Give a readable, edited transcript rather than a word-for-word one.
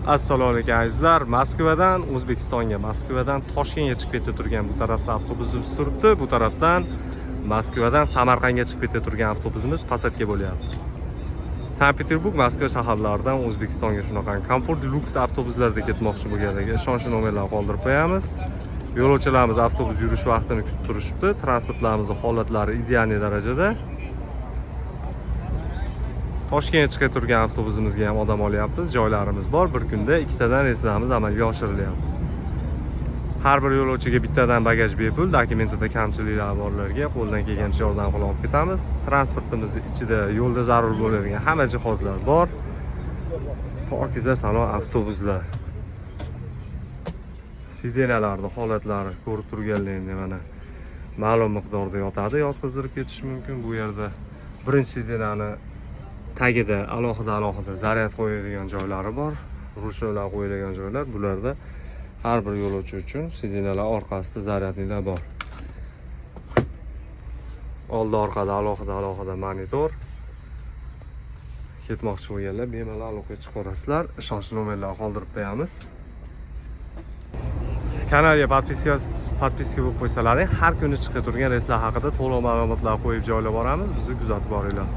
Assalomu alaykum, azizlar. Moskvadan O'zbekistonga, Moskvadan Toshkentga chiqib keta turgan bu tarafda avtobusimiz turibdi. Bu tarafdan Moskvadan Samarqandga chiqib keta turgan avtobusimiz посадка bo'lyapti. Sankt Peterburg, Moskva shaharlaridan O'zbekistonga shunaqa komfort lyuks avtobuslarda ketmoqchi bo'lganlarga ishonchli nomerlarni qoldirib qo'yamiz. Yo'lovchilarimiz avtobus yurish vaqtini kutib turishibdi. Transportlarimizni holatlari идеальный darajada. Toshkentga chiqa turgan avtobusimizga ham odam olyapmiz, joylarimiz bor. Bir kunda ikkitadan reyslarimiz amalga oshirilyapti. Har bir yo'lovchiga bittadan bagaj bepul, dokumentida kamchiliklar borlarga qo'ldan kelgancha yordam qilib olib ketamiz. Transportimiz ichida yo'lda zarur bo'ladigan hamma jihozlar bor. Pokiza salon avtobuslar. Сиденья larni holatlari ko'rib turganlaringdek, mana, ma'lum miqdorda yotadi, yotqizdirib ketish mumkin. Bu yerda birinchi сиденья ni tagida alohida alohida zaryad qo'yadigan joylari bor, ручной lar qo'yiladigan joylar. Bularda har bir yo'lovchi uchun сиденья lar orqasida зарядник lar bor. Oldi orqada alohida alohida monitor. Ketmoqchi bo'lganlar bemalol aloqaga chiqaverasizlar. Ishonchli nomerlarni qoldirib qo'yamiz. Kanalga подписка bo'lib qo'ysalaring, har kuni chiqib turgan reyslar haqida to'liq ma'lumotlar qo'yib joylab boramiz. Bizni kuzatib boringlar.